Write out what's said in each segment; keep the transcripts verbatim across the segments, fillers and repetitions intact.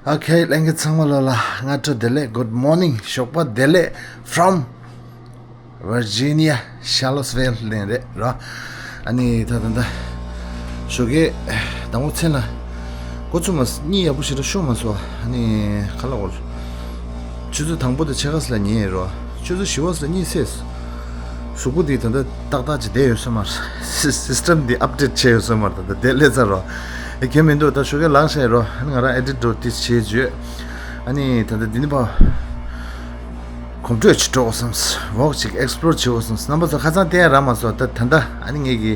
ཨོ་ཁེ། ལྷན་རྒྱས་ཚང་མ་ལོ་ལ་སྔ་དྲོ་བདེ་ལེགས། Good morning. ཞོགས་པ་བདེ་ལེགས། From Virginia, Charlottesville ནས་རེད་རོ། ཨ་ནི་ད་ད་ད་ཞོགས་ཀས་དང་པོ་མཚན་ལ་འགོ་བཙུགས་མ་གཉིད་ཡག་པོ་ཞེ་དྲག་ཤོར་མ་སོང་། ཨ་ནི་ག་ལ་འོར། ཆུ་ཚོད་དང་པོ་དང་ཕྱེད་ཀ་ཙམ་ལ་ཉལ་ཡོད་རོ། ཆུ་ཚོད་བཞི་པ་ཙམ་ལ་གཉིད་སད། གཟུགས་པོ་འདི་ད་ལྟ་ཏག་ཏག་ཅིག་བསྡད་ཡོད་ས་མ་རེད། སི་སི་སི་ཊམ་འདི་ཨབ་ཌེཊ་བྱས་ཡོད་ས་མ་རེད། ད་ལྟ་བསྡད་སླེབས་ཚར་རོ། ཨེ་གལ་མི་འདུག་ད་ཞོགས་ཀས་ལངས་བཞག་ཡོད་རོ། ཨ་ནི་ང་རང་ཨེ་ཌིཊ་འགྲོ་ཏིས་བྱས་བྱོས། ཨ་ནི་ད་ལྟ་འདི་ནི་པ། གོམ་བགྲོད་ཅིག་འགྲོ་དགོས་བསམས། ཝོག་ཅིག་ཨེག་སི་པི་ལོར་བྱེད་དགོས་བསམས། རྣམ་པ་ཚོ་ཁ་སང་བལྟས་ཡ་རག་མ་སོང་། ད་ད་ལྟ་ཨ་ནི་ངེད་ཀྱི་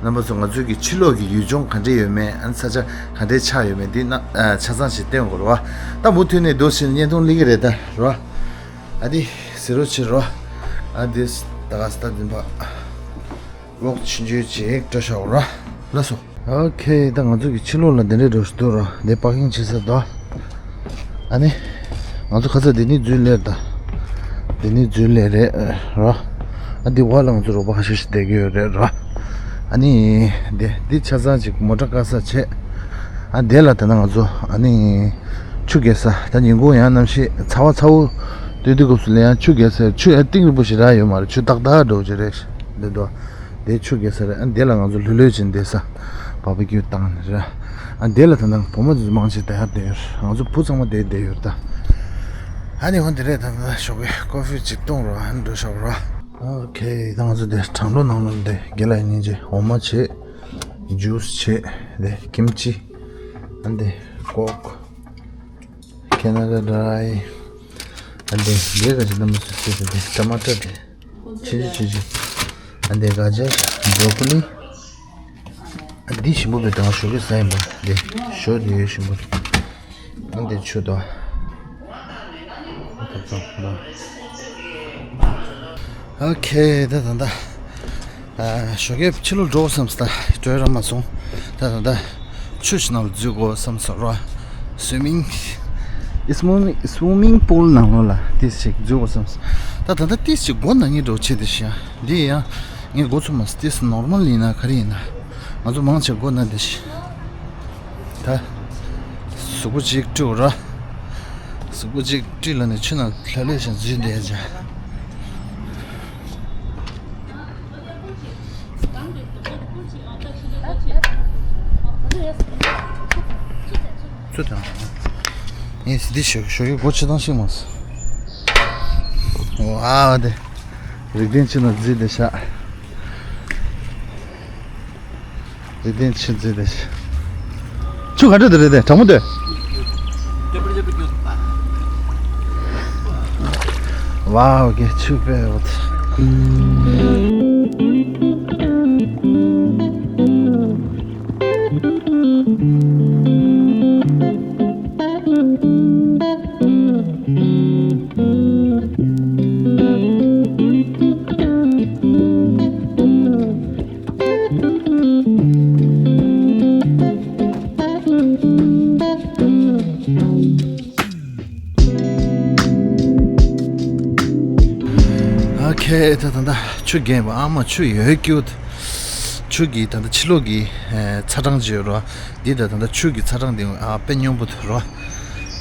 རྣམ་པ་ཚོ་ང་ཚོའི་གི་ཕྱི་ལོགས་ཀྱི་ཡུལ་ལྗོངས་ག་འདྲས་ཡོད་མེད། ཨ་ནི་ས་ཆ་ག་འདྲས་ཆགས་ཡོད་མེད་འདི་ན་ཨ་ཆ་ཚང་ཞིག་བསྟན་དགོས་རེད་བ། ད་མུ་མཐུད་ནས་འདུག་ཟེར་ནས་བརྙན་ཐུང་སླེབས་ཀྱི་རེད་ད་རོ། ཨ་འདི་ཟེར་རོ་བྱེད་རོ། ཨ་འདི་ད་ག་ས་ད་འདི་པ། ཝོག་ཆུང་ཆུང་ཅིག་འགྲོ་ཤོག་རོ། ལགས་སོ། ཨོ་ཁེ། ད་ང་ཚོ་གི་ཕྱི་ལོགས་ལ་འདི་འདྲས་འགྲོ་ཞིག་འདུག་རོ། འདི་པར་ཀིང་བྱེད་ས་དོ། ཨ་ནི་ང་ཚོ་ཁ་ཚ་འདི་ནས་འཛུལ་སླེབས་ད། འདི་ནས་འཛུལ་སླེབས་རེད་རོ། ཨ་འདི་བར་ལ་ང་ཚོ་རོགས་པ་ཁ་ཤས་ཤིག་བསྡད་ཀྱི་ཡོད་རེད་རོ། ཨ་ནི་འདི་འདི་ཆ་ཚང་ཅིག་མོ་ཊ་བཀག་ས་བྱས། ཨ་འདི་ལ་ད་ལྟ་ང་ཚོ་ཨ་ནི་ཆུ་རྐྱལ་ས། ད་ཉིན་གུང་ཡང་གནམ་གཤིས་ཚ་བ་ཚ་བོ་སྟོད་དུས་སྐབས་སུ་ལ་ཡང་ཆུ་རྐྱལ་ས། ཆུ་ཡང་གཏིང་རིང་པོ་ཞིག་རག་ཡོད་མ་རེད། ཆུ་ཏག་ཏག་འདྲ་བོ་ཅིག་རེད། འདི་དོ། དེ་ཆུ་རྐྱལ་ས་རེད། ཨ་འདི་ལ་ང་ཚོ་ལྷོད་ལྷོད་ཅིག་བསྡད་ས། བ་བི་ཀིའུ་བཏང་ནས་རེད། ཨ་འདི་ལ་ད་ལྟ་བུ་མོ་ཚོ་མང་ཆེ་ད་ཡར་བསྡད་ཡོད། ང་ཚོ་བུ་ཚང་མ་དེ་བསྡད་ཡོད་ད། ཨ་ནི་འོ་འདི་རེད། ད་ལྟ་ཞོགས་པའི་ཀོ་ཧྥི་ཅིག་བཏུང་རོགས། ཨ་ནི་འགྲོ་ཤོག་རོགས། ཨོ་ཁེ། ད་ང་ཚོ་དེ་གྲང་ལོ་ནང་ལོ་འདི་དགེ་ལགས་སྙིང་རྗེ། འོ་མ་བྱས། ཇུས་བྱས། དེ་ཀིམ་ཅི། ཨ་འདི་ཀོག་ཁེ་ན་ཌ་ཌ་རའི། ཨ་འདི་འདི་ག་ཅི་ནམ་སུ་སུ་སུ་འདི་ཊ་མ་ཊ་འདི། ཆི་ཆི་ཆི་ཆི། ཨ་འདི་ག་ཅི་བྷོ་རོ་ཀོ་ལི། ཨ་འདི་ཞིམ་པོ་བས་དང་ཞོ་གི་ཟ་ཡིན་པ། འདི་ཞོ་འདི་ཡོད་ཞིམ་པོ། ཨ་འདི་ཆུ་དོ། ཨོ་ཁེ། ད་ད་ད། ཨ་ཞོགས་ཀས་ཕྱི་ལོགས་འགྲོ་བསམས་ད་འགྲོ་ར་མ་སོང་། ད་ད་ད། ཆུ་ཞིག་ནང་ལ་འཛུལ་དགོས་བསམས་སོང་ར། སུའི་མིང་། སུའི་མིང་སུའི་མིང་པུལ་ནང་ལོགས་ལ་ཏིས་ཞིག་འཛུལ་དགོས་བསམས། ད་ད་ད་ཏིས་ཞིག་མགོ་ན་ངེས་འགྲོ་ཆེ་དེ་ཤི་ཡ། འདི་ཡང་ངས་མགོ་ཚོ་མ་ཏིས་ནོར་མལ་ཡིན་ན་ག་རེ་ཡིན་ན། ང་ཚོ་མང་ཆེ་མགོ་ན་དེ་ཤི། ད། གཟུགས་པོ་གཅིག་བཀྲུས་ར། གཟུགས་པོ་གཅིག་བཀྲུས་ལ་ནི་ཆུ་ནང་ལྷོད་ལྷོད་བཞིན་འཛུལ་བསྡད་ཡ་བྱ། ཚུ་དང་། ངས་འདི་ཞོ་ཞོ་ཡི་སྒོ་ཕྱི་ཐང་ཤེས་མ་སོང་། ཨ་དེ། རིག་ལྡན་ཆུ་ནང་འཛུལ་བསྡད་ཤག་རིག་ལྡན་ཆུ་འཛུལ་བསྡད་ཤག་ཆུ་ག་འདྲ་འདི་རེད་དེ་གྲང་མོ་འདོད། ཝའོ་གེ་ཆུ་པེ་འོ། ཨོ་ཁེ། ད་ད་ད་ཆུ་རྐྱལ་པ་ཨ་མ་ཆུ་ཡོད་ཀྱུ། ཆུ་གི་ད་ད་ཕྱི་ལོགས་ཀྱི་ཚ་གྲང་ཅིག་ཡོད་རོ། འདི་ད་ད་ད་ཆུ་གི་ཚ་གྲང་འདི་ཨ་དཔེ་སྙོམས་པོ་འདུག་རོ།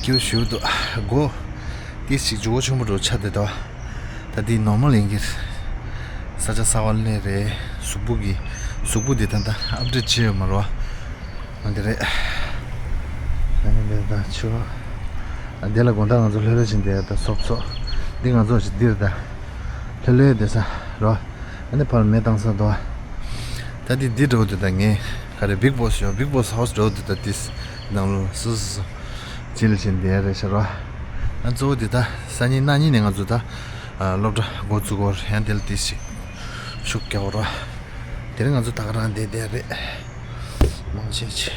ཀྱུ་ཞུ་འདུག་སྒོ་ཏིས་ཞིག་ཇོ་བོ་ཆེན་པོ་འགྲོ་ཆ་དེ་དོ། ད་འདི་ནོར་མལ་ཡིན་གྱི། ས་ཆ་གསར་པ་སླེབས་རེད། གཟུགས་པོ་གི་གཟུགས་པོ་འདི་ད་ད་ཨབ་ཌེཊ་བྱས་ཡོད་མ་རོ། འོ་འདི་རེད། ཨ་ནི་འདི་ད་ཆུ། ཨ་འདི་ལ་དགོང་དག་ང་ཚོ་ལྷོད་ལྷོད་ཕྱིན་བསྡད་ད་སོབ་སོབ། འདི་ང་ཚོ་ཞིག་འདིར་ད་ལྷོད་ལྷོད་བསྡད་ས་རོ། ཨ་ནི་ཕར་མེ་བཏང་ས་དོ། ད་འདི་འདི་འགྲོ་འདུག་ད་ངས་ག་རེ་བིག་བོ་སི་ཡོད། བིག་བོ་སི་ཧའོ་སི་འགྲོ་འདུག་ད་ཏིས་ནང་ལོགས་སུ་སུ་སུ་ཅི་ལ་ཕྱིན་བསྡད་རེད་ཤག་རོ། ཨ་གཙོ་བོ་འདི་ད་སང་ཉིན་གནངས་ཉིན་ནས་ང་ཚོ་ད་སློབ་གྲྭ་འགོ་བཙུགས་སྐོར་ཡང་དེ་ལ་ཏིས་ཞིག་ཤུགས་རྒྱག་རོ། དེ་རིང་ང་ཚོ་ད་ག་རང་བསྡད་བསྡད་རེད། མང་ཆེ་ཆེ།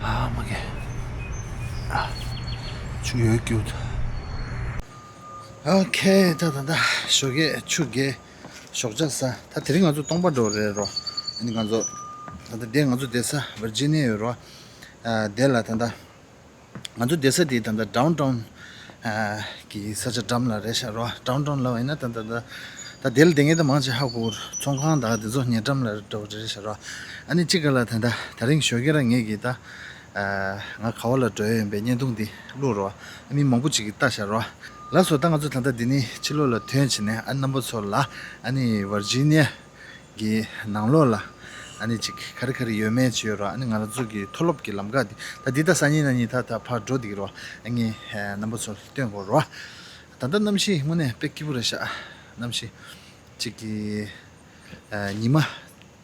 ཨ་མ་གེ། ཨ། ཆུ་ཡོད་ཀྱུ། ཨོ་ཁེ། ད་ད་ད་ཞོགས་ཀས་ཆུ་རྐྱལ་ཞོགས་ཇ་ཟ། ད་དེ་རིང་ང་ཚོ་སྟོང་པ་འགྲོ་རེད་རོ། ཨ་ནི་ང་ཚོ་ད་ད་དེ་ང་ཚོ་བསྡད་ས་ཝར་ཇི་ནི་ཡ་ཡོད་རོ། ཨ་དེ་ལ་ད་ད་ང་ཚོ་བསྡད་ས་དེ་ད་ད་ཌའུན་ཊའུན་ཨ་གི་ས་ཆ་འགྲམ་ལ་རེད་ཤག་རོ། ཌའུན་ཊའུན་ལ་བ་ཡིན་ན་ད་ད་ད་ད་དེ་ལ་བསྡད་མཁན་ད་མང་ཆེ་ཧ་གོ་གི་རེད། ཚོང་ཁང་དང་དེ་ཚོ་ཉེ་འགྲམ་ལ་འགྲོ་གི་རེད་ཤག་རོ། ཨ་ནི་གཅིག་ག་ལ་ད་ད་དེ་རིང་ཞོགས་ཀས་ར་ངེད་ཀྱིས་ད། ང་ག་བ་ལ་འགྲོ་ཡ་ཡིན་པའི་བརྙན་ཐུང་འདི་བླུགས་རོགས། ཨ་མི་མང་པོ་ཅིག་གིས་ལྟ་ཤག་རོགས། ལགས་སོ། ད་ང་ཚོ་ད་ལྟ་འདི་ནས་ཕྱི་ལོགས་ལ་ཐོན་བྱས་ནས། ཨ་རྣམ་པ་ཚོ་ལ་ཨ་ནི་ཝར་ཇི་ནི་ཡ་གི་ནང་ལོགས་ལ་ཨ་ནི་ཅིག་ག་རེ་ག་རེ་ཡོད་མེད་ཅིག་ཡོད་རོགས། ཨ་ནི་ང་རང་ཚོ་གི་མཐོ་སློབ་ཀྱི་ལམ་ཁ་འདི་ད་འདི་ད་སང་ཉིན་གནངས་ཉིན་ད་ད་ཕར་འགྲོ་བསྡད་ཀྱི་རོགས། ཨ་ངས་རྣམ་པ་ཚོ་ལ་སྟོན་དགོས་རོགས། ད་ལྟ་གནམ་གཤིས་དངོས་གནས་དཔེ་སྐྱིད་པོ་རེད་ཤག། གནམ་གཤིས་ཅིག་གི་ཉི་མ་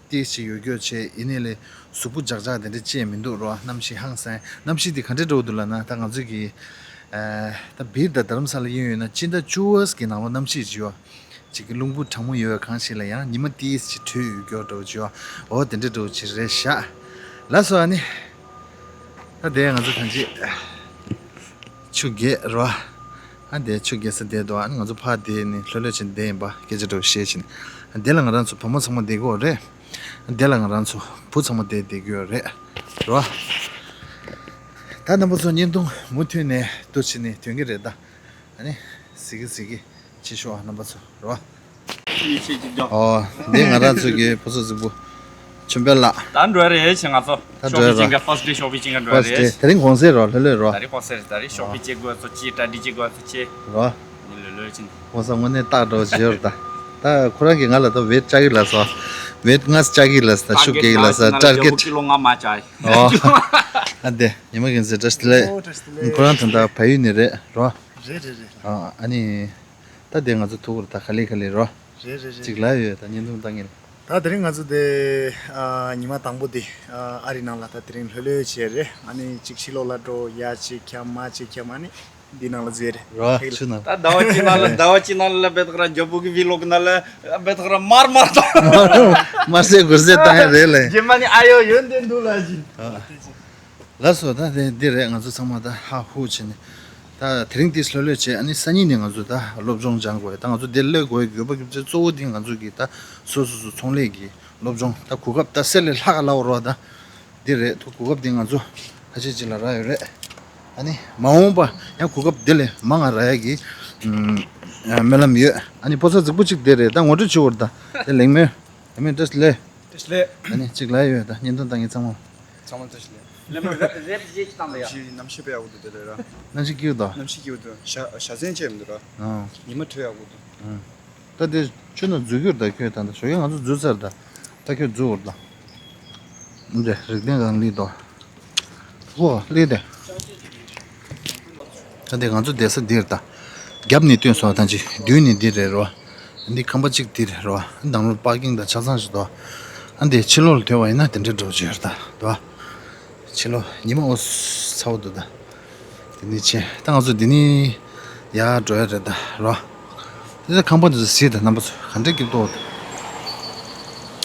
ཏོག་ཙམ་ཡོད་རྒྱུ་བྱས། ཡིན་ནའི་ལས་གཟུགས་པོ་འཇག་འཇག་དེ་འདྲ་ཅིག་མི་འདུག་རོ། གནམ་གཤིས་ཧང་སང་། གནམ་གཤིས་དེ་ག་འདྲ་འདྲ་བོ་འདུག་ལབ་ན། ད་ང་ཚོ་གི་ཨ་ད་སྦིར་དང་རྡ་རམ་ས་ལ་གཡས་གཡོན་ན་སྤྱི་ཟླ་བཅུ་པ་གི་ནང་ལོགས་གནམ་གཤིས་ཅིག་ཡོད། ཅིག་གི་རླུང་བུ་གྲང་མོ་ཡོད་པའི་གང་ཞིག་ལ་ཡང་ཉི་མ་ཏོག་ཙམ་དྲོད་ཡོད་རྒྱུ་འདྲ་བོ་ཅིག་ཡོད། འོ་དེ་འདྲ་འདྲ་བོ་ཅིག་རེད་ཤག། ལགས་སོ། ཨ་ནི་ད་དེ་ང་ཚོ་གང་ཅི་ཆུ་རྐྱལ་རོ། ཨ་དེ་ཆུ་རྐྱལ་ས་དེ་འདུག། ཨ་ནི་ང་ཚོ་ཕར་དེ་ནི་ལྷོད་ལྷོད་བྱས་བསྡད་ཡིན་པ། སྐད་ཆ་འདྲ་བོ་བཤད་བྱས་ནས། དེ་ལ་ང་རང་ཚོ་བུ་མོ་ཚང་མ་བསྡད་ཀྱི་ཡོད་རེད། དེ་ལ་ང་རང་ཚོ་བུ་ཚང་མ་བསྡད་བསྡད་ཀྱི་ཡོད་རེད་རོ། ད་རྣམ་པ་ཚོ་བརྙན་ཐུང་མུ་མཐུད་ནས་འདུག་བྱས་ནས་ཐོན་གྱི་རེད་ད། ཨ་ནི་གཟིགས་གི་གཟིགས་གི་བྱེད་ཤོག་ཨ་རྣམ་པ་ཚོ་རོ། ཡིད་ཆེས་ཀྱི་ལྗོངས། ཨོ། འདི་ང་རང་ཚོ་གི་ཕོ་གསར་གཟིགས་པོ་ཆོས་འཕེལ་ལགས། ད་འགྲོ་རེད་ཆེ་ང་ཚོ། ད་ཤོག་འགྲོ་པི་ཅིང་ག་ཕར་སི་ཌེ། ཤོག་པི་ཅིང་ག་འགྲོ་ཕར་སི་ཌེ་རེད། དེ་རིང་གུང་སེང་རོ། ལྷོད་ལྷོད་རོ། ད་རེས་གུང་སེང་རེད། ད་རེས་ཤོག་པི་ཅིག་དགོས་སོ་ཅི། གྲ་སྒྲིག་ཅིག་དགོས་སོ་ཅི། རོ། ནི་ལྷོད་ལྷོད་ཅིང་། གུང་སེང་དངོས་གནས་རྟགས་འགྲོ་བྱེད་ཡོད་རེད་ད། ད་ཁོ་རང་གིས་ང་ལ་ད་ཝེཊ་བཅག་གི་ལབ་སོང་། ཝེཊ་ལྔ་བཅག་གི་ལབ་སོང་། ད་ཤུགས་རྒྱག་གི་ལབ་སོང་། ཊར་གེཊ། ཀི་ལོ་ལྔ་མ་བཅག་ཨོ། ཨ་དེ་ཉི་མ་གིན་ཟེར། བཀྲ་ཤིས་བདེ་ལེགས། ཨོ་བཀྲ་ཤིས་བདེ་ལེགས། ཁོ་རང་ད་ལྟ་བལ་ཡུལ་ནས་རེད་རོ། རེད་རེད་རེད། ཨ་ཨ་ནི། ད་དེ་ང་ཚོ་ཐུག་གི་རེད་ད། ག་ལེ་ག་ལེ་རོ། རེད་རེད་རེད། ཅིག་ལབ་ཡོད་ད། བརྙན་ཐུང་བཏང་གི་རེད། ད་དེ་རིང་ང་ཚོ་དེ་ཨ་ཉི་མ་དང་པོ་དེ་ཨ་ཨ་རི་ནང་ལ་ད་དེ་རིང་ལྷོད་ལྷོད་བྱས་རེད། ཨ་ནི་ཅིག་ཕྱི་ལོགས་ལ་འགྲོ། ཡ་ཅིག་འཁྱམ་མ་ཅིག་འཁྱམ། ཨ་ནི་འདི་ནང་ལ་འཛུལ་རེད། རོ་ཆུ་ནང་། ད་ཟླ་བ་གཅིག་ནང་ལ། ཟླ་བ་གཅིག་ནང་ལ་བེད་ཁ་ར་ཇོ་བོ་གི་ཝི་ལོག་ནང་ལ་བེད་ཁ་ར་མར་མར་དང་། མར་སེ་གུར་སེ་བཏང་ཡ་རེད་ལེ། རྗེས་མ་ནི་ཨ་ཡོ་ཡོན་ཏན་འདུག་ལ་ཞིག། ལགས་སོ། ད་དེ་འདི་རེད། ང་ཚོ་ཚང་མ་ད་ཧ་ཧུ་བྱས་ནས། ད་དེ་རིང་ཏིས་ལྷོད་ལྷོད་བྱས། ཨ་ནི་སང་ཉིན་ནས་ང་ཚོ་ད་སློབ་སྦྱོང་སྦྱང་དགོས། ད་ང་ཚོ་འདིར་སླེབས་དགོས་དགོས་པ་གི་གཙོ་བོ་འདི་ང་ཚོ་གི་ད་སོ་སོ་སོ་ཚོང་ལས་ཀྱི་སློབ་སྦྱོང་ད་གོ་སྐབས་ད་གསེར་ལས་ལྷག་ག་ལབ་རོགས་ད། འདི་རེད། ད་གོ་སྐབས་འདི་ང་ཚོ་ཁ་ཤས་ཅིག་ལ་རག་ཡོད་རེད། ཨ་ནི་མ་འོངས་པ་ཡང་གོ་སྐབས་འདི་ལས་མང་ང་རག་ཡ་གི་སྨོན་ལམ་ཡོད། ཨ་ནི་ཕོ་གསར་རྫིག་པོ་ཅིག་འདི་རེད། ད་ངོ་སྤྲོད་བྱེད་དགོས་རེད་ད། དེ་ལེགས་མོད། ལེགས་མོད། བཀྲ་ཤིས་བདེ་ལེགས། བཀྲ་ཤིས་བདེ་ལེགས། ཨ་ནི་གཅིག་ལབ་ཡོད་ད། བརྙན་ཐུང་བཏང་མཁན་ཚང་མ། ཚང་མ་བཀྲ་ཤིས་བདེ་ལེགས། ལེགས་མོད། རེབ་རེབ་བྱེད་ཀྱི་བཏང་ལ་ཡ། གནམ་གཤིས་གནམ་གཤིས་དཔེ་ཡག་པོ་འདུག་དེ་ལས་ར། གནམ་གཤིས་སྐྱིད་པོ་འདུག། གནམ་གཤིས་སྐྱིད་པོ་འདུག། ཞག་ཞག་མཚན་ཆད་མི་འདུག་ར། ཨང་། ཉི་མ་དྲོད་ཡག་པོ་འདུག། ཨང་། ད་དེ་ཆུ་ནང་འཛུལ་རྒྱུར་ད་ཁྱོད་ད་ལྟ་ཞོགས་ཀས་ང་ཚོ་འཛུལ་ཚར་ད། ད་ཁྱོད་འཛུལ་འོར་ད། འདི་རིག་ལྡན་གང་ལི་དོ། ཨོ་ལི་དེ། ད་དེ་ང་ཚོ་བསྡད་ས་འདིར་ད། རྒྱབ་ནས་སྟོན་སོང་ད་ཅི་མདུན་ནས་འདི་རེད་རོ། འདི་ཁང་པ་གཅིག་འདི་རེད་རོ། ནང་ལོགས་པར་ཀིང་དང་ཆ་ཚང་ཞིག་འདུག། ཨ་འདི་ཕྱི་ལོགས་ལ་ཐོན་པ་ཡིན་ན་དེ་འདྲ་འགྲོ་རྒྱུ་ཡོད་ད་འདུག། ཕྱི་ལོགས་ཉི་མ་འོ་ཚ་བོ་འདུག་ད། དེ་ནས་ཕྱིན། ད་ང་ཚོ་འདི་ནས་ཡར་འགྲོ་ཡ་རེད་ད་རོ། དེ་ཚོ་ཁང་པ་འདི་ཚོ་གཟིགས་དང་། རྣམ་པ་ཚོ་ག་འདྲ་སྐྱིད་པོ་འདུག།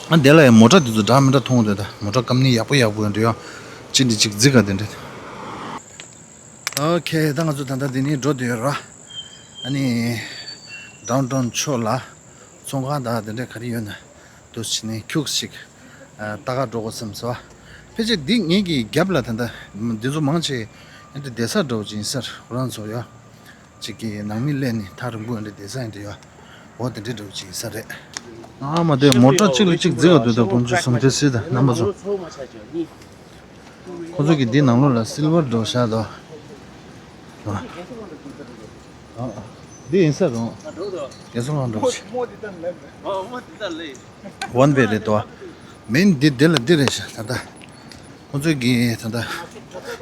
ཨ་དེ་ལ་ཡང་མོ་ཊ་འདི་ཚོ་འདྲ་མི་འདྲ་མཐོང་འདུག་ད། མོ་ཊ་ཀམ་ནི་ཡག་པོ་ཡག་པོ་འདྲ་ཡོད། གཅིག་འདི་གཅིག་རྫིག་ག་དེ་འདྲ། ཨོ་ཁེ། ད་ང་ཚོ་ད་ལྟ་འདི་ནས་འགྲོ་བསྡད་ཡོད་ར། ཨ་ནི་ཌའུན་ཊའུན་ཕྱོགས་ལ་ཚོང་ཁང་དང་དེ་འདྲ་ག་རེ་ཡོད་ན་འདུག་བྱས་ནས་ཁྱུག་ཅིག་ལྟ་ག་འགྲོ་དགོས་བསམ་སོང་། ཕལ་ཆེར་འདི་ངེད་ཀྱི་རྒྱབ་ལ་ད་ལྟ་འདི་ཚོ་མང་ཆེ་ཨ་འདི་བསྡད་ས་འདྲ་བོ་ཅིག་ཡིན་ས་རེད། ཁོ་རང་ཚོ་ཡ། ཅིག་གི་ནང་མི་སླེབས་ནས་ཐག་རིང་པོ་འདྲ་བསྡད་ས་ཡིན་འདྲ་ཡོད། འོ་དེ་འདྲ་འདྲ་བོ་ཅིག་ཡིན་ས་རེད། ཨ་མ་དེ་མོ་ཊ་གཅིག་ལ་གཅིག་རྫིག་ག་འདུག་ད། བུ་མོ་ཚོ་སུམ་ཅུ་སྲིད་ད་རྣམ་པ་ཚོ། ཁོ་ཚོ་གི་འདི་ནང་ལོགས་ལ་སིལ་ཝར་འདྲ་བོ་བཞག་འདུག། ཨ་འདི་ཡིན་ས་རུང་། རྒྱལ་སྲུང་ལང་འདྲ་བོ་ཅིག། ཝན་ཝེ་རེད་དོ། མིན་འདི་འདི་ལ་འདི་རེད་ཤག་ད་ལྟ། ཁོང་ཚོས་ཀྱིས་ད་ལྟ་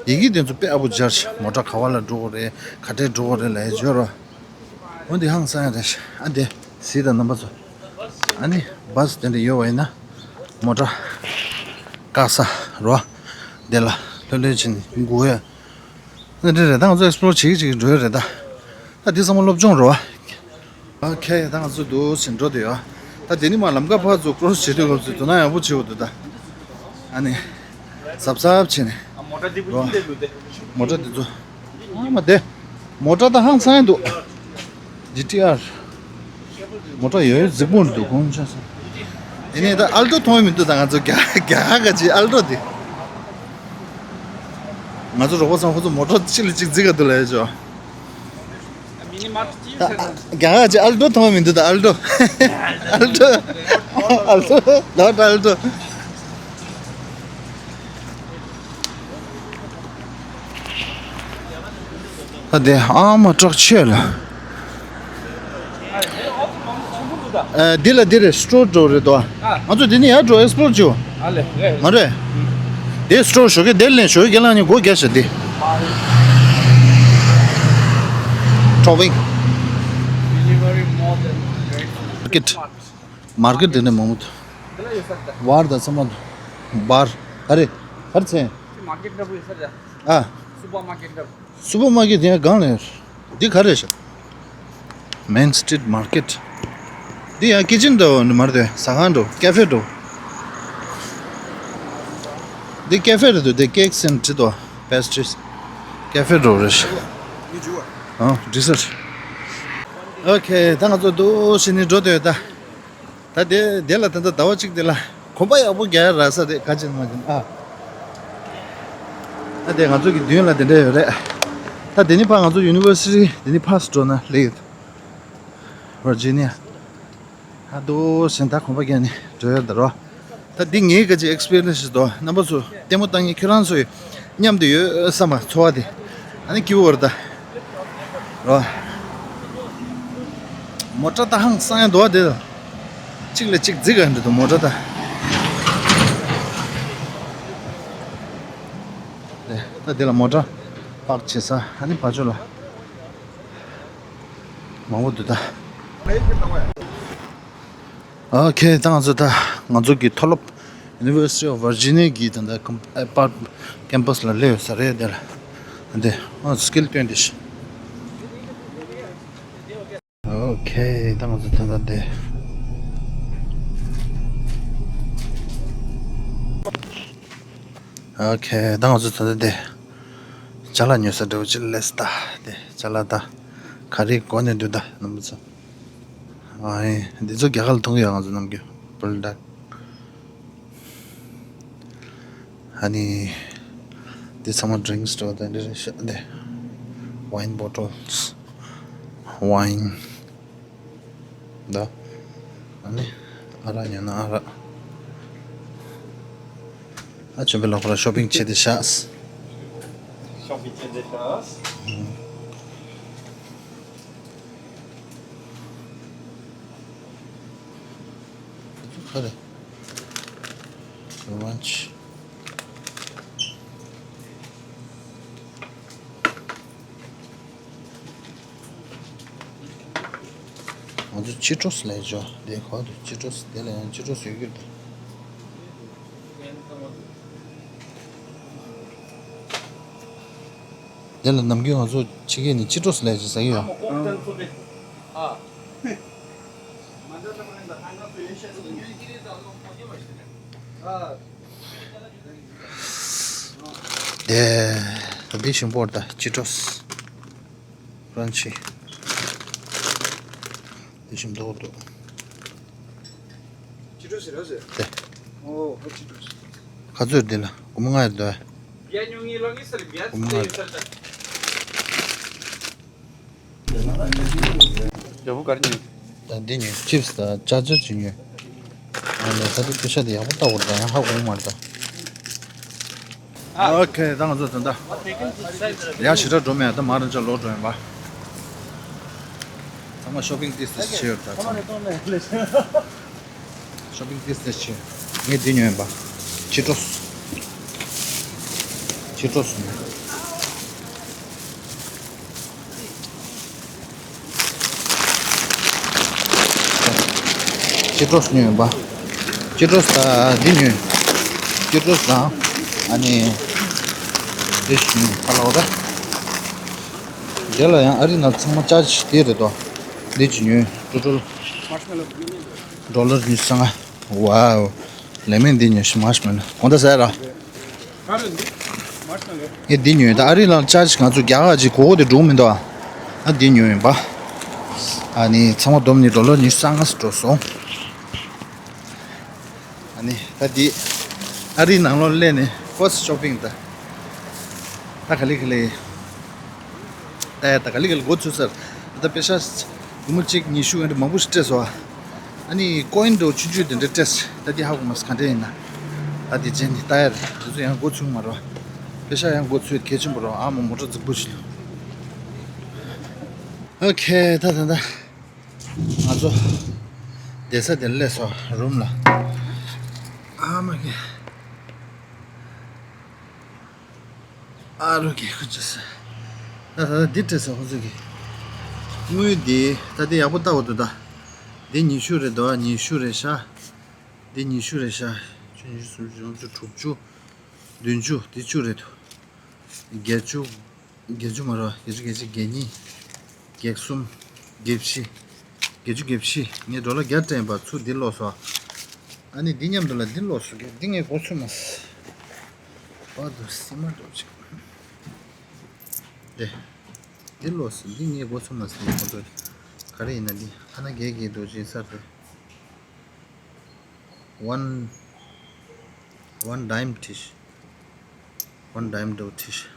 ཡི་གེ་དེ་ཚོ་དཔེ་ཡག་པོ་སྦྱར་ཤག། མོ་ཊ་ག་བ་ལ་འགྲོ་དགོས་རེད། ག་འདྲས་འགྲོ་དགོས་རེད་ལབ་ཡ་བརྗོད་རོགས། འོ་འདི་ཧང་སང་ཡ་རེད་ཤག། ཨ་འདི་གཟིགས་དང་རྣམ་པ་ཚོ། ཨ་ནི་བཱ་སི་དེ་འདྲ་ཡོད་པ་ཡིན་ན་མོ་ཊ་བཀག་ས་རོ། འདི་ལ་ལྷོད་ལྷོད་བྱས་ནས་སྒུག་ཡ། འདི་འདྲ་རེད། ད་ང་ཚོ་ཨེག་སི་པི་ལོར་བྱེད་ཀྱི་བྱེད་ཀྱི་འགྲོ་ཡ་རེད་ད། ད་འདི་ཚང་མ་སློབ་སྦྱོང་རེད་བ། ཨོ་ཁེ། ད་ང་ཚོ་འདུག་སེ་འགྲོ་དུས་ཡོད། ད་དེ་ནི་མ་ལམ་ཁ་ཕར་ཚུར་ཀོ་རོ་སི་བྱེད་དུས་སྐབས་སུ་དོ་སྣང་ཡག་པོ་བྱེད་དགོས་འདུག་ད། ཨ་ནི་གཟབ་གཟབ་བྱས་ནས། མོ་ཊ་འདི་ཚོ། ཨ་མ་དེ། མོ་ཊ་ད་ཧང་སང་འདུག། ཇི་ཊི་ཨར། མོ་ཊ་ཡོད་ཡོད་རྫིག་པོ་འདུག་གོང་ཆ་ས། དེ་ནས་ད་ཨལ་ཊོ་མཐོང་མི་འདུག་ད། ང་ཚོ་རྒྱ་རྒྱ་གར་ག་ཅིག་ཨལ་ཊོ་དེ། ང་ཚོ་རོགས་པ་ཚང་ཁོ་ཚོ་མོ་ཊ་གཅིག་ལ་གཅིག་རྫིག་ག་འདུག་ལབ་ཡ་ཅོ། རྒྱ་གར་གྱི་ཨལ་ཊོ་མཐོང་མི་འདུག་ད། ཨལ་ཊོ། ཨལ་ཊོ། ཨལ་ཊོ། ལོ་ད་ཨལ་ཊོ། ད་དེ་ཨ་མ་ཊག་ཆེ་ལ། ཨ། འདི་ལ་འདི་རེད། སི་ཊོར་འགྲོ་རེད་དོ། ང་ཚོ་འདི་ནས་ཡར་འགྲོ་ཨེག་སི་པོ་ལོར་བྱེད། ཨ་ལེ། མ་རེད། དེ་སི་ཊོར་ཞོགས་ཀས་དེ་ལེན། ཞོགས་ཀས་ཁྱེད་རང་གཉིས་སྒོ་རྒྱག་བྱ། དེ་ཊོ་པིང་མར་ཀེཊ། མར་ཀེཊ་དེ་ནས་མང་པོ་འདུག། བར་དང་ཚང་མ་འདུག། བར་ག་རེ་ག་རེ་ཚན། མར་ཀེཊ་འདྲ་པོ་ཡོད་ས་རེད། ཨ། སུ་པར་མར་ཀེཊ་འདྲ་པོ། སུ་པར་མར་ཀེཊ་དེ་ཡང་སྒང་ལ་ཡོད། འདི་ག་རེ་རེད་ཤག། མེན་སི་ཊི་རིཊ་མར་ཀེཊ། འདི་ཡང་ཀི་ཅན་འདྲ་པོ་འདི་མ་རེད། ཟ་ཁང་འདྲ་པོ། ཀ་ཧྥེ་འདྲ་པོ། འདི་ཀ་ཧྥེ་རེད་འདུག། འདི་ཀེག་སེན་བྲིས་འདུག། པེ་སི་ཊི་རིས། ཀ་ཧྥེ་འདྲ་པོ་རེད་ཤག། ཨ། ཌི་ཟར་ཊི། ཨོ་ཁེ། ད་ང་ཚོ་འདུག་སེ་ནས་འགྲོ་འདོད་ཡོད་ད། ད་དེ་དེ་ལ་ད་ལྟ་ཟླ་བ་གཅིག་དེ་ལ་གོམ་པ་ཡག་པོ་རྒྱག་ཡ་རག་ས་རེད། ག་ཅི་ནས་མ་ཅི་ནས། ཨ། ད་དེ་ང་ཚོ་གི་མདུན་ལ་དེ་འདྲ་ཡོད་རེད། ད་དེ་ནས་ཕར་ང་ཚོ་ཡུ་ནི་ཝར་སི་ཊི་དེ་ནས་ཕར་ཚུར་འགྲོ་ན་སླེབས་ཡོད། ཝར་ཇི་ནི་ཡ། ད་འདུག་སེ་ད་གོམ་པ་རྒྱག་ནས་འགྲོ་ཡ་ད་རོ། ད་འདི་ངའི་ག་ཅིག་ཨེག་སི་པི་རི་ཡན་སི་ཞིག་འདུག། རྣམ་པ་ཚོ་ལྟད་མོ་ལྟ་མཁན་ཁྱོད་རང་ཚོ་ཡི་མཉམ་དུ་ཡོད་བསམ་པ་ཚོར་བ་དེ། ཨ་ནི་སྐྱིད་པོ་རེད་ད། རོ། མོ་ཊ་ད་ཧང་སང་ཡ་འདུག་བ་དེ། གཅིག་ལ་གཅིག་རྫིག་ག་འདྲ་འདུག་མོ་ཊ་ད། ད་དེ་ལ་མོ་ཊ་པག་བྱེད་ས། ཨ་ནི་ཕར་ཕྱོགས་ལ་མང་པོ་འདུག་ད། ཨོ་ཁེ། ད་ང་ཚོ་ད་ང་ཚོ་གི་མཐོ་སློབ་University of Virginia གི་ད་ལྟ་ཀམ་ཨེ་པར་ཀེམ་པ་སི་ལ་སླེབས་ཡོད་ས་རེད། དེ་ལ་འདི་ཨ་སི་ཀིལ་ཊེན་ཊི་ཞིག། ཨོ་ཁེ། ད་ང་ཚོ་ད་ལྟ་འདི། ཨོ་ཁེ། ད་ང་ཚོ་ད་ལྟ་འདི་ཅ་ལག་ཉོ་ས་འདྲ་བོ་ཅིག་ལ་སླེབས་སོང་ད། འདི་ཅ་ལག་ད་ག་རེ་གོན་ནས་འདུག་ད་རྣམ་པ་ཚོ། ཨ་ཡེ། འདི་ཚོ་རྒྱ་གར་ལ་མཐོང་གི་ཡོད། ང་ཚོ་ནམ་རྒྱུན་པུལ་ཌག། ཨ་ནི་འདི་ཚང་མ་ཌི་རིང་སི་སི་ཊོར་དང་འདི་རེད་ཤག། འདི་ཝའིན་བོ་ཊལ་སི། ཝའིན་ད། ཨ་ནི་ཨ་རག་ཉོ་ན་ཨ་རག། ཨ་ཆོས་པའི་ལག་པར་ཤོ་པིང་བྱེད་དེ་ཤག། ཤོ་པིང་བྱེད་དེ་ཤག། ཨུམ། ག་རེ། རེ་ཝན་ཆི། ང་ཚོ་ཅི་ཊོས་ལས་ཅོ། དེ་ག་འདུག། ཅི་ཊོས། དེ་ལ་ཡང་ཅི་ཊོས་ཡོད་ཀྱི་རེད། དེ་ལ་ནམ་རྒྱུན་ང་ཚོ་ཕྱི་རྒྱལ་ནས་ཅི་ཊོས་ལས་ཅོ་ཟ་གི་ཡོད། དེ་ད་འདི་ཞིམ་པོ་རེད་ད། ཅི་ཊོས་ཀྲན་ཆི། འདི་ཞིམ་མདོག་འདུག། ཅི་ཊོས་ཟེར་ར་ཟེར། དེ། ཨོ་ཨོ་ཅི་ཊོས། ག་ཚོད་རེད་འདི་ལ། སྒོར་མོ་ལྔ་རེད་འདུག་ཨ། སྒོར་མོ་ལྔ་རེད། ཡག་པོ་ག་རེ་ཉོས། ད་འདི་ཉོས། ཅིབ་སི་དང་ཅ་ཅར་ཅིག་ཉོས། ཨ་ནི་ད་ལྟ་སྐད་ཆ་དེ་ཡག་པོ་ལྟ་བར་ད་ཡང་ཧ་གོ་མ་རེད་ད། ཨོ་ཁེ། ད་ང་ཚོ་ད་ལྟ་ཡར་ཞེ་དྲག་འགྲོ་མེད། ད་མར་རང་ཅག་ལོག་འགྲོ་ཡིན་པ། ཚང་མ་ཤོ་པིང་ཏིས་ཏིས་བྱས་ཡོད་ད། ཚང་མ། ཤོ་པིང་ཏིས་ཏིས་བྱས། ངས་འདི་ཉོས་ཡིན་པ། ཅི་ཊོས། ཅི་ཊོས་ཉོས། ཅི་ཊོས་ཉོས་ཡིན་པ། ཅི་ཊོས་དང་འདི་ཉོས། ཅི་ཊོས་དང་ཨ་ནི་འདི་ཞིག་ཉོས། ཧ་ལ་བ་ད། དེ་ལ་ཡང་ཨ་རི་ནང་ཚང་མ་ཅར་ཇི་དེ་རེད་དོ། འདི་ཅིག་ཉོས། ཀྲུ་ཀྲུལ། ཌོ་ལར་ཉི་ཤུ་རྩ་ལྔ། ཝའོ། ལེ་མོན་འདི་ཉོས་ཤིག། མར་ཤི་མེ་ལོ་གང་ལྟར་ཟ་ཡ་ར། ཨེ་འདི་ཉོས། ད་ཨ་རི་ལ་ཅར་ཇི་ང་ཚོ་རྒྱ་གར་གྱི་གོ་གོ་དེ་འགྲོ་གི་མི་འདུག་ཨ། ཨ་འདི་ཉོས་ཡིན་པ། ཨ་ནི་ཚང་མ་བསྡོམས་ནས་ཌོ་ལར་ཉི་ཤུ་རྩ་ལྔ་ཙམ་འགྲོ་སོང་། ཨ་ནི་ད་འདི་ཨ་རིའི་ནང་ལོགས་སླེབས་ནས་ཕར་སི་ཊི་ཤོ་པིང་ད། ད་ག་ལེ་ག་ལེ། ད་ཡ་ད་ག་ལེ་ག་ལེ་འགོ་ཚུགས་ཚར། ད་པེ་ཤ་སྒོར་མོ་གཅིག་ཉི་ཤུ་འདྲ་མང་པོ་ཞིག་སྤྲད་སོང་ཨ། ཨ་ནི་ཀོ་ཡིན་འདྲ་བོ་ཆུང་ཆུང་དེ་འདྲ་སྤྲད། ད་འདི་ཧ་གོ་མ་སོང་ག་འདྲ་ཡིན་ན། ད་འདི་རྗེས་ནས་ལྟ་ཡ་རེད། དེ་ཚོ་ཡང་འགོ་ཚུགས་མ་རེད་པ། པེ་ཤ་ཡང་འགོ་ཚུགས་གལ་ཆེན་པོ་རེད་པ། ཨ་མ་མོ་ཊ་རྫིག་པོ་ཞིག་ལ། ཨོ་ཁེ། ད་ད་ད་ང་ཚོ་བསྡད་ས་དེར་སླེབས་སོང་། རུམ་ལ། ཨ་མ་ཀེ། ཨ་རོ་ཀེ། ཁུ་ཅི་ས། ད་ད་ད་འདི་སྤྲད་སོང་ཁོ་ཚོ་གི། དངུལ་འདི་ད་འདི་ཡག་པོ་ལྟ་འོ་འདུག་ད། འདི་ཉི་ཤུ་རེད་འདུག་ཉི་ཤུ་རེད་ཤག་འདི་ཉི་ཤུ་རེད་ཤག་བཅུ། ཉི་ཤུ། སུམ་ཅུ། བཞི་བཅུ། དྲུག་ཅུ། བདུན་ཅུ། འདི་བཅུ་རེད་འདུག་བརྒྱད་ཅུ། བརྒྱད་ཅུ་མ་རེད་པ། བརྒྱད་ཅུ། བརྒྱད་ཅུ། བརྒྱད་གཉིས། བརྒྱད་གསུམ། བརྒྱད་བཞི། བརྒྱད་ཅུ། བརྒྱད་བཞི། ངས་ཌོ་ལར་བརྒྱ་སྤྲད་པ་ཚུར་འདི་སློག་སོང་། ཨ་ནི་འདི་མཉམ་དུ་ལ་འདི་སློག་སོང་། འདི་ངས་མགོ་ཚོས་མ་སོང་། བར་དུ་སིལ་མ་འགྲོ་ཅིག་དེ། འདི་སློག་སོང་། འདི་ངས་མགོ་ཚོས་མ་སོང་། ཁོ་ཚོ་ག་རེ་ཡིན་ན་འདི་ཨ་ན་རྒྱལ་གྱི་རྡོ་རྗེ་སར་དེ། One, one dime tea. One dime འདྲ་བོ་tea.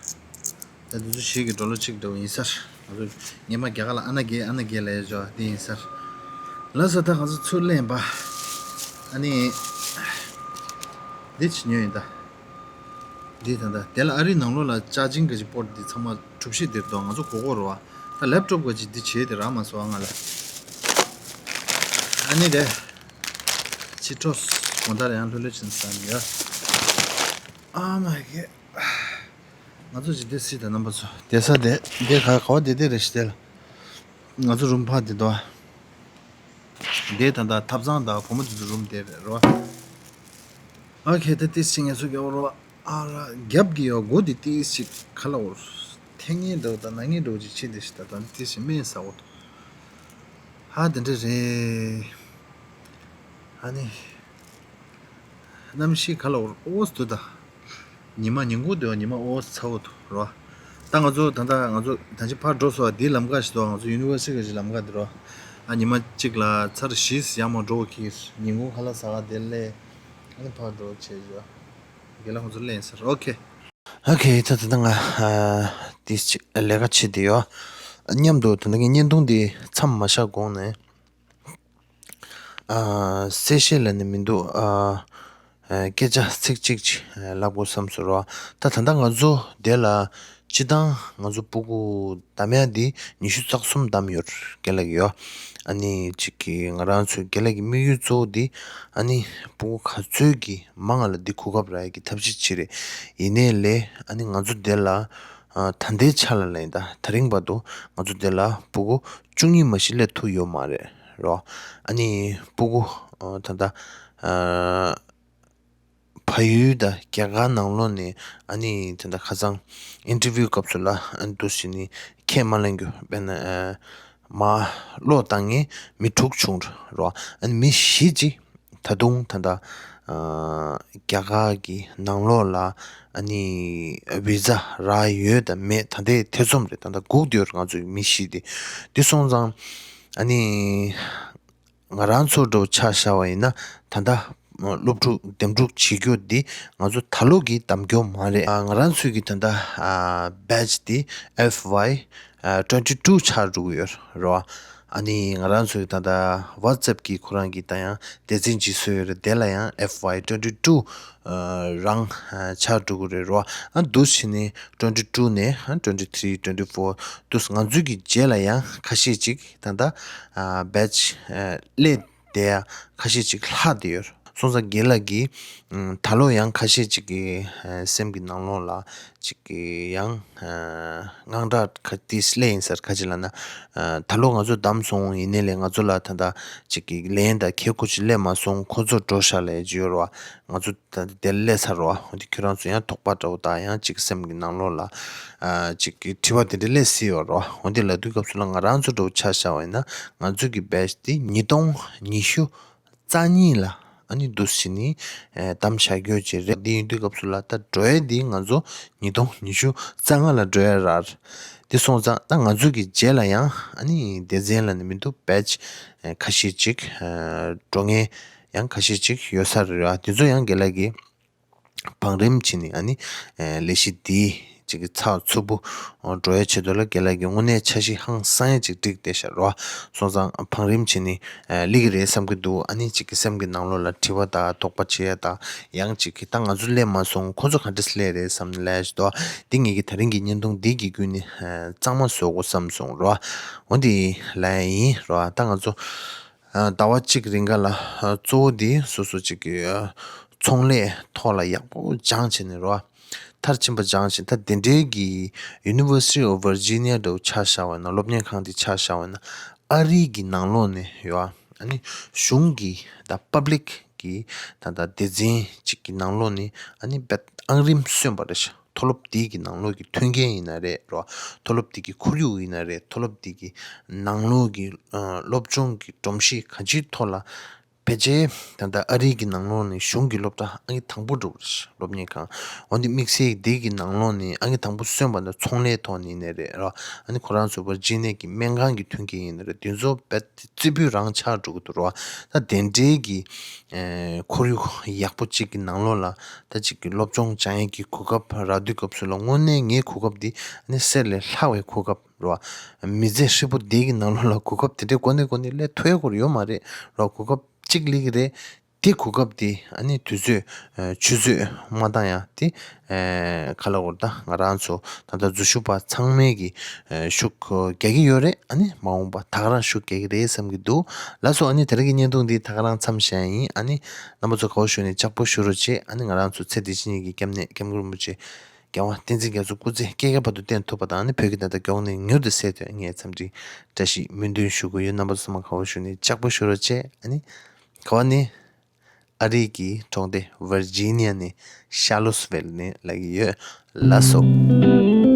ད་འདི་ཚོ་ཞིག་གི་ཌོ་ལར་གཅིག་འདྲ་བོ་ཡིན་ས་རེད། ང་ཚོ་སྔོན་མ་རྒྱ་གར་ལ་ཨ་ན་རྒྱལ། ཨ་ན་རྒྱལ་ལབ་ཡོད་ཅོ། འདི་ཡིན་ས་རེད། ལགས་སོ། ད་ང་ཚོ་ཚུར་སླེབས་པ། ཨ་ནི་འདི་ཅི་ཉོས་ཡིན་ད། འདི་ད་ད་དེ་ལ་ཨ་རིའི་ནང་ལོགས་ལ་ཅར་ཇིང་གི་པོར་ཊི་འདི་ཚང་མ་གྲུ་བཞི་འདིར་འདུག་ང་ཚོ་གོ་གོ་རེད་པ། ད་ལེབ་ཊོབ་གི་འདི་བྱས་དེ་རག་མ་སོང་ང་ལ། ཨ་ནི་དེ་ཕྱི་དྲོ་དགོང་དག་ཡང་ལྷོད་ལྷོད་བྱེད་ས་ཡ། ཨ་མ་ཀེ། ང་ཚོ་ཇི་འདྲ་སྲིད་དང་རྣམ་པ་ཚོ་བསྡད་ས་དེ་འདི་ག་ག་བ་བསྡད་དེ་རེད་ཤི། དེ་ལ་ང་ཚོ་རུམ་ཕར་བསྡད་དོ། འདི་ད་ལྟ་ཐབ་ཚང་དང་བུ་མོ་དེ་ཚོ་རུམ་བསྡད་རེད་རོ། ཨ་ཁེ། ད་ཏིས་ཅིག་ངས་ཚུར་རྒྱབ་རོ། ཨ་ར། རྒྱབ་ཀྱི་ཡོ་སྒོ་དེ་ཏིས་ཅིག་ག་ལ་འོར། འཐེན་ངེས་འདྲ་བོ་དང་ན་ངེས་འདྲ་བོ་ཅིག་ཕྱིན་དེ་ཤི། ད་ད་ཏིས་ཅིག་སྨན་ཟ་འོ། ཧ་དེ་འདྲ་རེད། ཨ་ནི། གནམ་གཤིས་ག་ལ་འོར་འོ་སུ་ད། ཉི་མ་ཉིན་གུང་དེ་བ་ཉི་མ་འོ་ཚ་བོ་འདུག་རོ། ད་ང་ཚོ་ད་ལྟ་ང་ཚོ་ད་ཅི་ཕར་འགྲོ་སོང་བ། འདིའི་ལམ་ཁ་ཞིག་འདུག་ང་ཚོ་ཡུ་ནི་ཝར་སི་ཊི་གི་ལམ་ཁ་འདི་རོ། ཨ་ཉི་མ་གཅིག་ལ་ཚར་བཞི་ཡར་མར་འགྲོ་གི། ཉིན་གུང་ཁ་ལག་ཟ་ག་དེ་སླེབས། ཨ་ནི་ཕར་འགྲོ་བྱས་བྱས། རྒན་ལགས་ཁོང་ཚོ་སླེབས་ཟེར། ཨོ་ཁེ། ཨོ་ཁེ། ད་ད་ལྟ་ང་ཨ་ཏིས་ཅིག་ལས་ཀ་བྱེད་བསྡད་ཡོད། མཉམ་དུ་ད་ལྟ་ངས་བརྙན་ཐུང་འདི་མཚམས་མ་བཞག་གོང་ནས། ཨ་གསལ་བཤད་ལབ་ནི་མི་འདུག་ཨ་ཨ་སྐད་ཆ་ཚིག་གཅིག་ཅིག་ལབ་དགོས་བསམ་སོང་རོ། ད་ད་ལྟ་ང་ཚོ་དེ་ལ་སྤྱི་བཏང་ང་ཚོ་སྤུ་གུ་བདམས་ཡ་འདི་ཉི་ཤུ་རྩ་གསུམ་བདམས་ཡོད། རྒན་ལགས་ཡོད། ཨ་ནི་གཅིག་གི་ང་རང་ཚོའི་རྒན་ལགས་ཀྱི་དམིགས་ཡུལ་གཙོ་བོ་འདི་ཨ་ནི་སྤུ་གུ་ག་ཚོད་ཀྱི་མང་ང་ལ་འདི་གོ་སྐབས་རག་ཡ་གི་ཐབས་ཤེས་བྱེད་རེད། ཡིན་ནའི་ལས་ཨ་ནི་ང་ཚོ་དེ་ལ་ཨ་ད་ལྟའི་ཆ་ལ་ལན་ད་ད་རིང་བར་དུ་ང་ཚོ་དེ་ལ་སྤུ་གུ་བཅུ་གཉིས་མ་གཞི་སླེབས་ཐུབ་ཡོད་མ་རེད་རོ། ཨ་ནི་སྤུ་གུ་ཨ་ད་ལྟ་ཨ་བལ་ཡུལ་དང་རྒྱ་གར་ནང་ལོགས་ནས་ཨ་ནི་དེ་འདྲ་ཁ་སང་ཨིན་ཊར་བིའུ་སྐབས་སུ་ལ་འདུག་སེ་ནི་ཁས་མ་ལེན་རྒྱུ་དཔེར་ན་ཨ་མར་ལོག་བཏང་མཁན་མི་དྲུག་བྱུང་རོ། ཨ་ནི་མི་བཞི་ཅིག་ད་དུང་ད་ལྟ་ཨ་རྒྱ་གར་གྱི་ནང་ལོགས་ལ་ཨ་ནི་བི་ཛ་རག་ཡོད་དང་མེད་ད་ལྟའི་ཐེ་ཚོམ་རེད། ད་ལྟ་སྒུག་བསྡད་ཡོད་རེད། ང་ཚོའི་མི་བཞི་དེ། དེ་སོང་ཙང་ཨ་ནི། ང་རང་ཚོ་འདྲ་བོ་ཆ་བཞག་པ་ཡིན་ན་ད་ལྟ་སློབ་ཕྲུག་འདེམས་སྒྲུག་བྱེད་རྒྱུ་འདི་ང་ཚོ་ད་ལོ་གི་གདམ་རྒྱུ་མ་རེད། ཨ་ང་རང་ཚོའི་གི་ད་ལྟ་ཨ་བེ་ཆི་འདི་ཨེཕ་ཝའི་ཨ་ཊུ་ཝེན་ཊི་ཊུ་ཆགས་འགྲོ་གི་ཡོད་རེད་བ། ཨ་ནི་ང་རང་ཚོའི་ད་ལྟ་ཝ་ཊི་སེབ་གི་ཁོ་རང་གི་ད་ཡང་སྡེ་ཚན་ཅིག་བཟོས་ཡོད་རེད། དེ་ལ་ཡང་ཨེཕ་ཝའི་ཊུ་ཝེན་ཊི་ཊུ་ཨ་རང་ཨ་ཆགས་འགྲོ་གི་རེད་རོ། ཨ་འདུག་བྱས་ནས་ཊུ་ཝེན་ཊི་ཊུ་ནས་ཨ་ཊུ་ཝེན་ཊི་ཐི་རི། ཊུ་ཝེན་ཊི་ཕོར་འདུག་ང་ཚོའི་གི་རྗེས་ལ་ཡང་ཁ་ཤས་ཅིག་ད་ལྟ་ཨ་བེ་ཆི་ཨ་སླེབས་བསྡད་ཡ་ཁ་ཤས་ཅིག་ལྷག་བསྡད་ཡོད། སོང་ཙང་རྒན་ལགས་ཀྱིས་ཨ་ད་ལོ་ཡང་ཁ་ཤས་ཅིག་གི་ཨ་སེམས་ཀྱི་ནང་ལོགས་ལ་ཅིག་གི་ཡང་ཨ་དངངས་སྐྲག་ཁ་ཏིས་སླེབས་ཡིན་ཟེར། ག་ཅི་ལབ་ན་ཨ་ད་ལོ་ང་ཚོ་བདམས་སོང་། ཡིན་ནའི་ལས་ང་ཚོ་ལ་ད་ལྟ་ཅིག་གི་ལན་དང་ཁེ་ཁོ་ཅིག་སླེབས་མ་སོང་། ཁོ་ཚོ་འགྲོ་ཤག་ལབ་ཀྱི་ཡོད་རེད་བ། ང་ཚོ་ད་དེ་སླེབས་ཚར་རོ། འོ་དེ་ཁྱོད་རང་ཚོ་ཡང་དོགས་པ་འདྲ་བོ་དང་ཡང་ཅིག་སེམས་ཀྱི་ནང་ལོགས་ལ་ཨ་ཅིག་གི་དྲི་བ་དེ་འདྲ་སླེབས་སྲིད་ཡོད་རོ། འོ་དེ་ལབ་དུས་སྐབས་སུ་ལ་ང་རང་ཚོ་འདྲ་བོ་ཆ་བཞག་པ་ཡིན་ན་ང་ཚོ་གི་བེ་ཆི་དེ་ཉིས་སྟོང་ཉི་ཤུ་རྩ་གཉིས་ལ་ཨ་ནི་འདུག་སེ་ནི་ཨ་བདམས་བཞག་རྒྱུ་ཅིག་རེད། དེ་ཡིན་དུས་སྐབས་སུ་ལ་ད་འགྲོ་ཡ་དེ་ང་ཚོ་ཉིས་སྟོང་ཉི་ཤུ་རྩ་ལྔ་ལ་འགྲོ་ཡ་རེད། དེ་སོང་ཙང་ད་ང་ཚོ་གི་རྗེས་ལ་ཡང་ཨ་ནི་སྡེ་ཚན་ལབ་ནི་མི་འདུག་བེ་ཆི་ཨ་ཁ་ཤས་ཅིག་ཨ་འགྲོ་མཁན་ཡང་ཁ་ཤས་ཅིག་ཡོད་ས་རེད་བ། དེ་ཚོ་ཡང་རྒན་ལགས་ཀྱིས་བང་རིམ་བྱས་ནས་ཨ་ནི་ཨ་ལས་གཞི་འདི་ ཅིག་གི་ཚགས་ཚུད་པོ་འགྲོ་ཡ་ཆེད་དུ་ལ་རྒན་ལགས་ཀྱིས་དངོས་གནས་འཆར་གཞི་ཧང་སང་ཡ་ཅིག་བསྒྲིགས་བསྡད་ཤག་རོ། སོང་ཙང་བང་རིམ་བྱས་ནས་སླེབས་ཀྱི་རེད་བསམ་གྱི་འདུག་ཨ་ནི་ཅིག་གི་སེམས་ཀྱི་ནང་ལོགས་ལ་དྲི་བ་དང་དོགས་པ་བྱེད་ཡ་དང་། ཡང་ཅིག་གི་ད་ང་ཚོ་སླེབས་མ་སོང་། ཁོ་ཚོ་ག་འདྲས་སླེབས་རེད་བསམ་ནས་ལབ་ཡ་ཞིག་འདུག་འདི་ངེད་ཀྱི་ད་རིང་གི་བརྙན་ཐུང་འདི་གི་བརྒྱུད་ནས་གཙང་མ་བཟོ་དགོས་བསམ་སོང་རོ། འོ་འདི་ལབ་ཡ་ཡིན་རོ། ད་ང་ཚོ་ཟླ་བ་གཅིག་རིང་ག་ལ་གཙོ་བོ་འདི་སོ་སོ་ཅིག་གི་ཚོང་ལས་ཐོག་ལ་ཡག་པོ་སྦྱངས་བྱས་ནས་རོ། མཐར་ཕྱིན་པ་སྦྱངས་ཤིང་། ད་དེ་འདྲའི་གི་University of Virginia འདྲ་བོ་ཆ་བཞག་པ་ན། སློབ་གཉེར་ཁང་དེ་ཆ་བཞག་པ་ན། ཨ་རི་གི་ནང་ལོགས་ནས་ཡོད་ཨ་ནི་གཞུང་གི་ད་པབ་ལིག་གི་ད་ད་སྡེ་ཚན་གཅིག་གི་ནང་ལོགས་ནས་ཨ་ནི་བེད་ཨང་རིམ་སོན་པ་རེད་ཤག་མཐོ་སློབ་དེ་གི་ནང་ལོགས་ཀྱི་མཐུན་རྐྱེན་ཡིན་ན་རེད་རོ། མཐོ་སློབ་དེ་གི་ཁོར་ཡུག་ཡིན་ན་རེད། མཐོ་སློབ་དེ་གི་ནང་ལོགས་ཀྱི་སློབ་སྦྱོང་གི་སྒྲོམ་གཞི་ག་ཅིའི་ཐོག་ལ། ཕལ་ཆེར་ད་ལྟ་ཨ་རི་གི་ནང་ལོགས་ནས་གཞུང་གི་སློབ་གྲྭ་ཨང་ཀི་དང་པོ་འགྲོ་གི་རེད། སློབ་གཉེར་ཁང་། འོན་ཏེ་དམིགས་བསལ་འདི་གི་ནང་ལོགས་ནས་ཨང་ཀི་དང་པོ་སོན་པ་འདི་ཚོང་ལས་ཐོག་ནས་ཡིན་ནའི་རེད་རོ། ཨ་ནི་ཁོ་རང་ཚོ་བར་ཇི་ནི་ཡ་གི་སྨན་ཁང་གི་མཐུན་རྐྱེན་ཡིན་ནའི་རེད། དེ་ཚོ་རྦད་དེ་རྩེ་ཕུད་རང་ཆགས་འགྲོ་གི་འདུག་རོ། ད་དེ་འདྲའི་གི་ཁོར་ཡུག་ཡག་པོ་གཅིག་གི་ནང་ལོགས་ལ་ད་ཅིག་གི་སློབ་སྦྱོང་སྦྱང་ཡས་ཀྱི་གོ་སྐབས་རག་དུས་སྐབས་སུ་ལ། དངོས་གནས་ངའི་གོ་སྐབས་འདི་ཨ་ནི་གསེར་ལས་ལྷག་པའི་གོ་སྐབས་རོ། མི་ཚེ་ཧྲིལ་པོ་འདི་གི་ནང་ལོགས་ལ་གོ་སྐབས་དེ་འདྲའི་གོ་གནས་གོ་གནས་སླེབས་ཐུབ་ཡས་སྐོར་ཡོད་མ་རེད་རོ། གོ་སྐབས་གཅིག་སླེབས་ཀྱི་རེད། དེ་གོ་སྐབས་དེ་ཨ་ནི་དུས་ཚོད་ཨ་ཆུད་ཟོས་མ་བཏང་ཡ་དེ་ཨ་ག་ལ་འོར་ད་ང་རང་ཚོ་ད་ལྟ་འཛུལ་ཞུགས་པ་ཚང་མས་ཀྱི་ཨ་ཤུགས་རྒྱག་གི་ཡོད་རེད། ཨ་ནི་མ་འོངས་པ་ད་ག་རང་ཤུགས་རྒྱག་གི་རེད་བསམ་གྱི་འདུག་ལགས་སོ། ཨ་ནི་དེ་རིང་གི་བརྙན་ཐུང་འདི་ད་ག་རང་མཚམས་བཞག་ཡིན། ཨ་ནི་རྣམ་པ་ཚོ་དགའ་བོ་བཞུགས་ནས་ལྕགས་པོ་བཞུགས་རོགས་བྱེད། ཨ་ནི་ང་རང་ཚོ་ཚེ་འདི་ཕྱི་གཉིས་ཀྱི་སྐྱབས་གནས་སྐྱབས་མགོན་རིན་པོ་ཆེ་རྒྱལ་དབང་བསྟན་འཛིན་རྒྱ་མཚོ་སྐུ་ཚེ་བསྐལ་བརྒྱའི་བར་དུ་བརྟན་ཐུབ་པ་དང་། ཨ་ནི་བོད་ཀྱི་ད་ལྟ་མགྱོགས་ནས་མྱུར་དུ་སེལ་ཐུབ་ངས་འཚམས་འདྲི་བཀྲ་ཤིས་སྨོན་འདུན་ཞུ་གི་ཡོད། རྣམ་པ་ཚང་མ་དགའ་བོ་བཞུགས་ནས་ལྕགས་པོ་བཞུགས་རོགས་བྱེད། ཨ་ནི་ག་བ་ནི་ཨ་རི་གི་གྲོང་སྡེ་ཝར་ཇི་ནི་ཡ་ནས་ཤར་ལོ་སི་ཝེལ་ནས་ལབ་ཀྱི་ཡོད། ལགས་སོ།